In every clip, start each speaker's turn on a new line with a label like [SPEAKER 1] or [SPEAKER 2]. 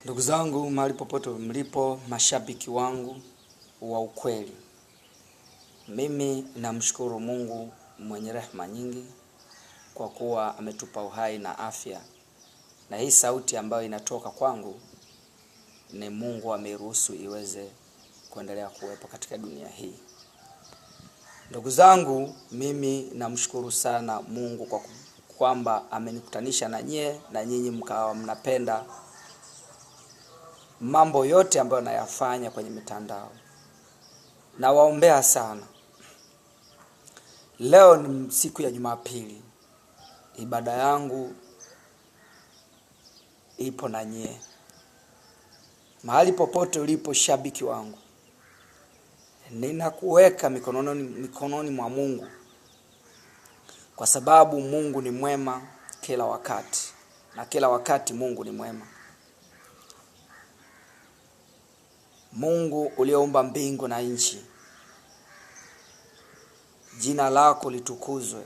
[SPEAKER 1] Ndugu zangu mahali popote mlipo, mashabiki wangu wa ukweli, mimi namshukuru Mungu mwenye rehema nyingi kwa kuwa ametupa uhai na afya, na hii sauti ambayo inatoka kwangu ni Mungu ameruhusu iweze kuendelea kuwepo katika dunia hii. Ndugu zangu, mimi namshukuru sana Mungu kwa kwamba amenikutanisha na nyie na nyinyi mkawa mnapenda mambo yote ambayo nayafanya kwenye mitandao. Nawaombea sana. Leo ni siku ya Jumapili, ibada yangu ipo na nyie. Mahali popote ulipo, shabiki wangu, ninakuweka mikononi mwa Mungu, kwa sababu Mungu ni mwema kila wakati, na kila wakati Mungu ni mwema. Mungu ulioumba mbingu na nchi, jina lako litukuzwe.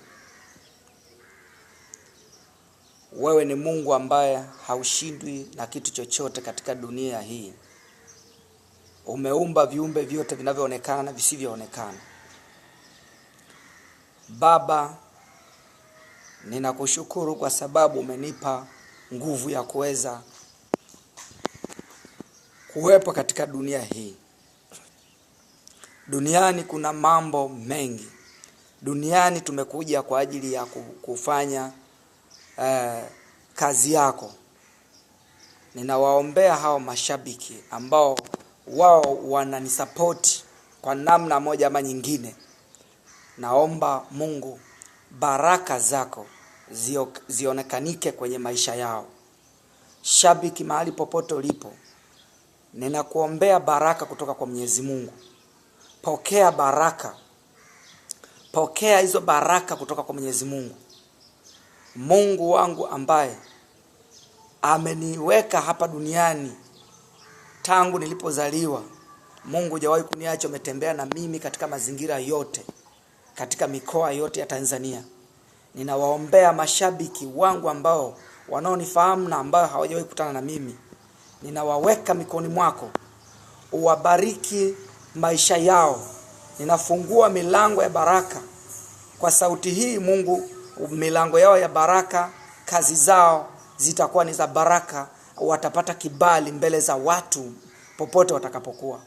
[SPEAKER 1] Wewe ni Mungu ambaye haushindwi na kitu chochote katika dunia hii. Umeumba viumbe vyote vinavyoonekana na visivyoonekana. Baba, ninakushukuru kwa sababu umenipa nguvu ya kuweza kuwepo katika dunia hii. Duniani kuna mambo mengi. Duniani tumekuja kwa ajili ya kufanya kazi yako. Ninawaombea hao mashabiki ambao wao wananisapoti kwa namna moja ama nyingine. Naomba Mungu baraka zako zionekanike kwenye maisha yao. Shabiki mahali popote ulipo, ninakuombea baraka kutoka kwa Mwenyezi Mungu. Pokea baraka. Pokea hizo baraka kutoka kwa Mwenyezi Mungu. Mungu wangu ambaye ameniweka hapa duniani tangu nilipozaliwa. Mungu hujawahi kuniacha, umetembea na mimi katika mazingira yote, katika mikoa yote ya Tanzania. Ninawaombea mashabiki wangu ambao wanaonifahamu na ambao hawajawahi kukutana na mimi. Ninawaweka mikononi mwako, uwabariki maisha yao. Ninafungua milango ya baraka kwa sauti hii Mungu, milango yao ya baraka, kazi zao zitakuwa ni za baraka, watapata kibali mbele za watu popote watakapokuwa.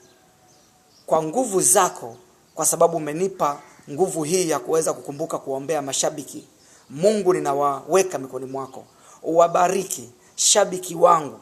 [SPEAKER 1] Kwa nguvu zako, kwa sababu umenipa nguvu hii ya kuweza kukumbuka kuombea mashabiki. Mungu, ninawaweka mikononi mwako, uwabariki shabiki wangu.